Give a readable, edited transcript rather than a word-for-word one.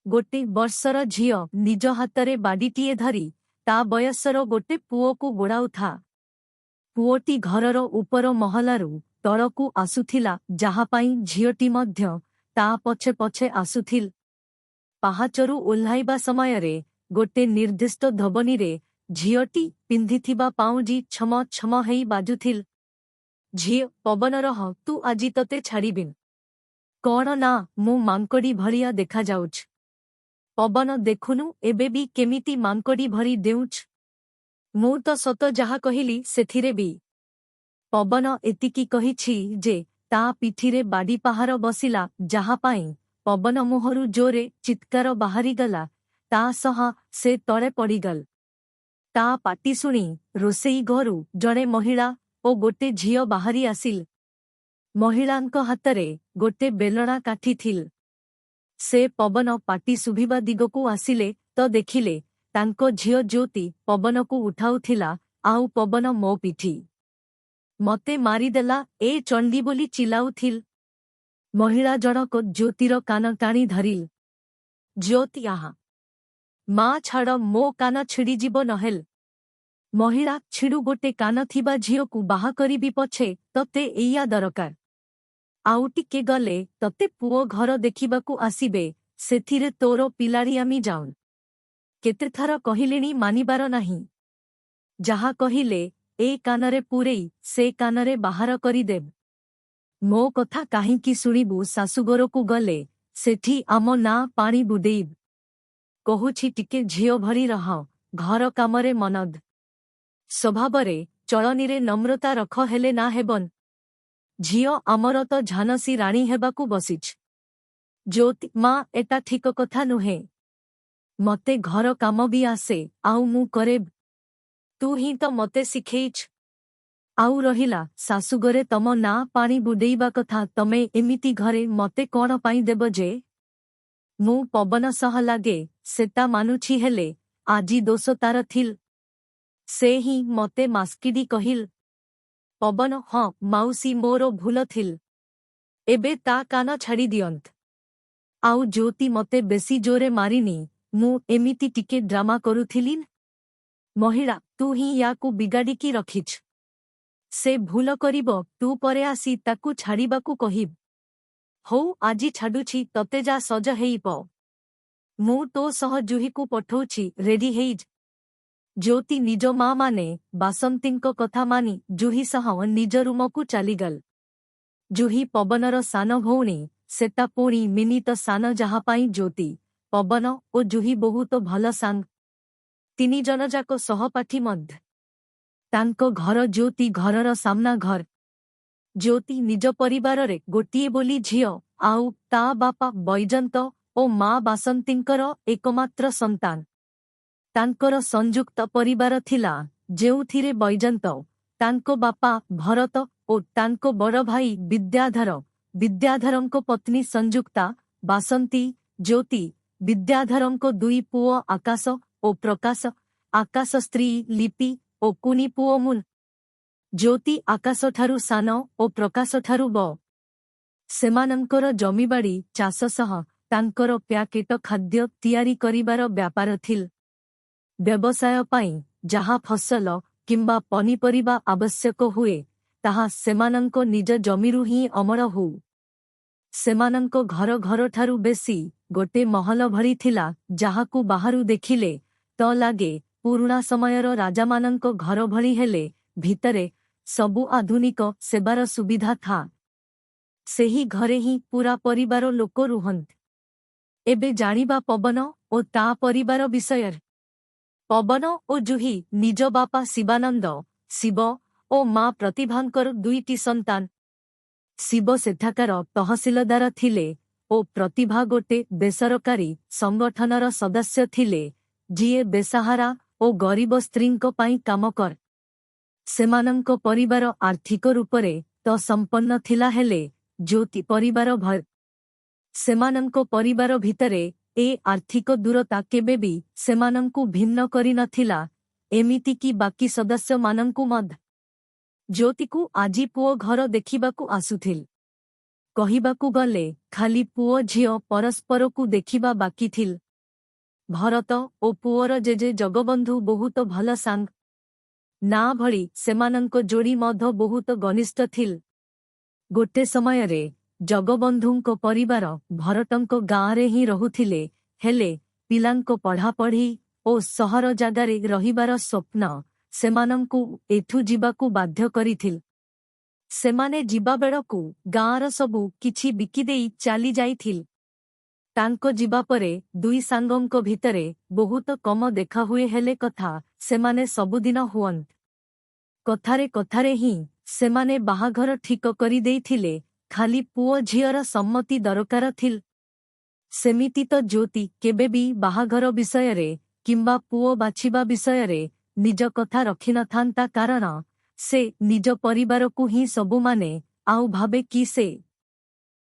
ଗୋଟେ ବର୍ଷର ଝିଅ ନିଜ ହାତରେ ବାଡ଼ିଟିଏ ଧରି ତା ବୟସର ଗୋଟେ ପୁଅକୁ ଗୋଡ଼ାଉଥା। ପୁଅଟି ଘରର ଉପର ମହଲାରୁ ତଳକୁ ଆସୁଥିଲା, ଯାହା ପାଇଁ ଝିଅଟି ମଧ୍ୟ ତା ପଛେ ପଛେ ଆସୁଥିଲ। ପାହାଚରୁ ଓହ୍ଲାଇବା ସମୟରେ ଗୋଟେ ନିର୍ଦ୍ଦିଷ୍ଟ ଧ୍ୱନିରେ ଝିଅଟି ପିନ୍ଧିଥିବା ପାଉଁଜି ଛମ ଛମ ହେଇ ବାଜୁଥିଲ। ଝିଅ, ପବନ, ରହ ତୁ, ଆଜି ତତେ ଛାଡ଼ିବିନ୍। କଣ ନା, ମୁଁ ମାଙ୍କଡ଼ି ଭଳିଆ ଦେଖାଯାଉଛି? ପବନ, ଦେଖୁନୁ ଏବେ ବି କେମିତି ମାଙ୍କଡ଼ି ଭଳି ଡେଉଁଛ। ମୁଁ ତ ସତ ଯାହା କହିଲି ସେଥିରେ ବି। ପବନ ଏତିକି କହିଛି ଯେ ତା ପିଠିରେ ବାଡ଼ି ପାହାର ବସିଲା, ଯାହା ପାଇଁ ପବନ ମୁହଁରୁ ଜୋରେ ଚିତ୍କାର ବାହାରିଗଲା। ତା ସହ ସେ ତଳେ ପଡ଼ିଗଲ। ତା ପାଟି ଶୁଣି ରୋଷେଇ ଘରୁ ଜଣେ ମହିଳା ଓ ଗୋଟେ ଝିଅ ବାହାରି ଆସିଲ। ମହିଳାଙ୍କ ହାତରେ ଗୋଟେ ବେଲଣା କାଠି ଥିଲ। ସେ ପବନ ପାଟି ଶୁଭିବା ଦିଗକୁ ଆସିଲେ ତ ଦେଖିଲେ ତାଙ୍କ ଝିଅ ଜ୍ୟୋତି ପବନକୁ ଉଠାଉଥିଲା ଆଉ ପବନ ମୋ ପିଠି ମତେ ମାରିଦେଲା ଏ ଚଣ୍ଡୀ ବୋଲି ଚିଲାଉଥିଲ। ମହିଳା ଜଣକ ଜ୍ୟୋତିର କାନ ଟାଣି ଧରିଲ। ଜ୍ୟୋତି, ଆହା ମା, ଛାଡ଼, ମୋ କାନ ଛିଡ଼ିଯିବ ନହେଲ। ମହିଳା, ଛିଡ଼ୁ, ଗୋଟେ କାନ ଥିବା ଝିଅକୁ ବାହା କରିବି ପଛେ ତତେ ଏଇଆ ଦରକାର। ଆଉ ଟିକେ ଗଲେ ତତେ ପୁଅ ଘର ଦେଖିବାକୁ ଆସିବେ, ସେଥିରେ ତୋର ପିଲାଳିଆମି ଯାଉନ୍। କେତେଥର କହିଲିଣି, ମାନିବାର ନାହିଁ। ଯାହା କହିଲେ ଏ କାନରେ ପୂରେଇ ସେ କାନରେ ବାହାର କରିଦେବ। ମୋ କଥା କାହିଁକି ଶୁଣିବୁ? ଶାଶୁଘରକୁ ଗଲେ ସେଠି ଆମ ନାଁ ପାଣି ବୁଡେଇବ। କହୁଛି ଟିକେ ଝିଅ ଭଳି ରହ, ଘର କାମରେ ମନ ଦେ, ସ୍ୱଭାବରେ ଚଳନିରେ ନମ୍ରତା ରଖ, ହେଲେ ନା ହେବନ୍। ଝିଅ ଆମର ତ ଝାନସୀ ରାଣୀ ହେବାକୁ ବସିଛି। ଜ୍ୟୋତି, ମା, ଏଟା ଠିକ କଥା ନୁହେଁ। ମତେ ଘର କାମ ବି ଆସେ ଆଉ ମୁଁ କରେ। ତୁ ହିଁ ତ ମତେ ଶିଖେଇଛ। ଆଉ ରହିଲା ଶାଶୁଘରେ ତମ ନାଁ ପାଣି ବୁଡେଇବା କଥା, ତମେ ଏମିତି ଘରେ ମତେ କଣ ପାଇଁ ଦେବ ଯେ? ମୁଁ ପବନ ସହ ଲାଗେ ସେଟା ମାନୁଛି, ହେଲେ ଆଜି ଦୋଷ ତାର ଥିଲ। ସେ ହିଁ ମତେ ମାସ୍କିଡି କହିଲ। ପବନ, ହଁ ମାଉସୀ, ମୋର ଭୁଲ ଥିଲ। ଏବେ ତା କାନ ଛାଡ଼ି ଦିଅନ୍ତ। ଆଉ ଜ୍ୟୋତି ମତେ ବେଶୀ ଜୋରେ ମାରିନି, ମୁଁ ଏମିତି ଟିକେ ଡ୍ରାମା କରୁଥିଲି। ମହିଳା, ତୁ ହିଁ ୟାକୁ ବିଗାଡ଼ିକି ରଖିଛ। ସେ ଭୁଲ କରିବ, ତୁ ପରେ ଆସି ତାକୁ ଛାଡ଼ିବାକୁ କହିବ। ହଉ, ଆଜି ଛାଡୁଛି ତତେ, ଯା ସଜ ହେଇପ। ମୁଁ ତୋ ସହ ଜୁହିକୁ ପଠଉଛି, ରେଡି ହେଇଯ। ଜ୍ୟୋତି ନିଜ ମା ମାନେ ବାସନ୍ତୀଙ୍କ କଥା ମାନି ଜୁହି ସହ ନିଜ ରୁମକୁ ଚାଲିଗଲ। ଜୁହି ପବନର ସାନ ଭଉଣୀ, ସେଟା ପୁଣି ମିନିତ ସାନ, ଯାହା ପାଇଁ ଜ୍ୟୋତି, ପବନ ଓ ଜୁହି ବହୁତ ଭଲ ସାଙ୍ଗ। ତିନି ଜଣ ଯାକ ସହପାଠୀ ମଧ୍ୟ। ତାଙ୍କ ଘର ଜ୍ୟୋତି ଘରର ସାମ୍ନା ଘର। ଜ୍ୟୋତି ନିଜ ପରିବାରରେ ଗୋଟିଏ ବୋଲି ଝିଅ ଆଉ ତା ବାପା ବୈଜନ୍ତ ଓ ମା ବାସନ୍ତୀଙ୍କର ଏକମାତ୍ର ସନ୍ତାନ। ତାଙ୍କର ସଂଯୁକ୍ତ ପରିବାର ଥିଲା, ଯେଉଁଥିରେ ବୈଜନ୍ତ, ତାଙ୍କ ବାପା ଭରତ ଓ ତାଙ୍କ ବଡ଼ ଭାଇ ବିଦ୍ୟାଧର, ବିଦ୍ୟାଧରଙ୍କ ପତ୍ନୀ ସଂଯୁକ୍ତା, ବାସନ୍ତୀ, ଜ୍ୟୋତି, ବିଦ୍ୟାଧରଙ୍କ ଦୁଇ ପୁଅ ଆକାଶ ଓ ପ୍ରକାଶ, ଆକାଶ ସ୍ତ୍ରୀ ଲିପି ଓ କୁନି ପୁଅ ମୁନ୍। ଜ୍ୟୋତି ଆକାଶଠାରୁ ସାନ ଓ ପ୍ରକାଶଠାରୁ ବ। ସେମାନଙ୍କର ଜମିବାଡ଼ି ଚାଷ ସହ ତାଙ୍କର ପ୍ୟାକେଟ ଖାଦ୍ୟ ତିଆରି କରିବାର ବ୍ୟାପାର ଥିଲ। ବ୍ୟବସାୟ ପାଇଁ ଯାହା ଫସଲ କିମ୍ବା ପନିପରିବା ଆବଶ୍ୟକ ହୁଏ, ତାହା ସେମାନଙ୍କ ନିଜ ଜମିରୁ ହିଁ ଅମଳ ହଉ। ସେମାନଙ୍କ ଘର ଘରଠାରୁ ବେଶୀ ଗୋଟେ ମହଲ ଭଳି ଥିଲା, ଯାହାକୁ ବାହାରୁ ଦେଖିଲେ ତ ଲାଗେ ପୁରୁଣା ସମୟର ରାଜାମାନଙ୍କ ଘର ଭଳି, ହେଲେ ଭିତରେ ସବୁ ଆଧୁନିକ ସେବାର ସୁବିଧା ଥା। ସେହି ଘରେ ହିଁ ପୁରା ପରିବାର ଲୋକ ରୁହନ୍ତି। ଏବେ ଜାଣିବା ପବନ ଓ ତା ପରିବାର ବିଷୟରେ। ପବନ ଓ ଜୁହି ନିଜ ବାପା ଶିବାନନ୍ଦ, ଶିବ ଓ ମା ପ୍ରତିଭାଙ୍କର ଦୁଇଟି ସନ୍ତାନ। ଶିବ ସେଠାକାର ତହସିଲଦାର ଥିଲେ ଓ ପ୍ରତିଭା ଗୋଟେ ବେସରକାରୀ ସଂଗଠନର ସଦସ୍ୟ ଥିଲେ, ଯିଏ ବେସାହାରା ଓ ଗରିବ ସ୍ତ୍ରୀଙ୍କ ପାଇଁ କାମ କର। ସେମାନଙ୍କ ପରିବାର ଆର୍ଥିକ ରୂପରେ ତ ସମ୍ପନ୍ନ ଥିଲା, ହେଲେ ଜ୍ୟୋତି ପରିବାର ଭର ସେମାନଙ୍କ ପରିବାର ଭିତରେ ଏ ଆର୍ଥିକ ଦୂରତା କେବେ ବି ସେମାନଙ୍କୁ ଭିନ୍ନ କରିନଥିଲା, ଏମିତିକି ବାକି ସଦସ୍ୟମାନଙ୍କୁ ମଧ୍ୟ। ଜ୍ୟୋତିକୁ ଆଜି ପୁଅ ଘର ଦେଖିବାକୁ ଆସୁଥିଲ। କହିବାକୁ ଗଲେ ଖାଲି ପୁଅ ଝିଅ ପରସ୍ପରକୁ ଦେଖିବା ବାକି ଥିଲ। ଭରତ ଓ ପୁଅର ଜେଜେ ଜଗବନ୍ଧୁ ବହୁତ ଭଲ ସାଙ୍ଗ। ନାଁ ଭଳି ସେମାନଙ୍କ ଯୋଡ଼ି ମଧ୍ୟ ବହୁତ ଘନିଷ୍ଠ ଥିଲ। ଗୋଟେ ସମୟରେ ଜଗବନ୍ଧୁଙ୍କ ପରିବାର ଭରତଙ୍କ ଗାଁରେ ହିଁ ରହୁଥିଲେ, ହେଲେ ପିଲାଙ୍କ ପଢ଼ାପଢ଼ି ଓ ସହର ଜାଗାରେ ରହିବାର ସ୍ୱପ୍ନ ସେମାନଙ୍କୁ ଏଠୁ ଯିବାକୁ ବାଧ୍ୟ କରିଥିଲ। ସେମାନେ ଯିବାବେଳକୁ ଗାଁର ସବୁ କିଛି ବିକିଦେଇ ଚାଲି ଯାଇଥିଲ। ତାଙ୍କ ଯିବା ପରେ ଦୁଇ ସାଙ୍ଗଙ୍କ ଭିତରେ ବହୁତ କମ ଦେଖାହୁଏ, ହେଲେ କଥା ସେମାନେ ସବୁଦିନ ହୁଅନ୍ତି। କଥାରେ କଥାରେ ହିଁ ସେମାନେ ବାହାଘର ଠିକ କରିଦେଇଥିଲେ, ଖାଲି ପୁଅ ଝିଅର ସମ୍ମତି ଦରକାର ଥିଲ। ସେମିତି ତ ଜ୍ୟୋତି କେବେ ବି ବାହାଘର ବିଷୟରେ କିମ୍ବା ପୁଅ ବାଛିବା ବିଷୟରେ ନିଜ କଥା ରଖିନଥାନ୍ତା, କାରଣ ସେ ନିଜ ପରିବାରକୁ ହିଁ ସବୁ ମାନେ ଆଉ ଭାବେ କି ସେ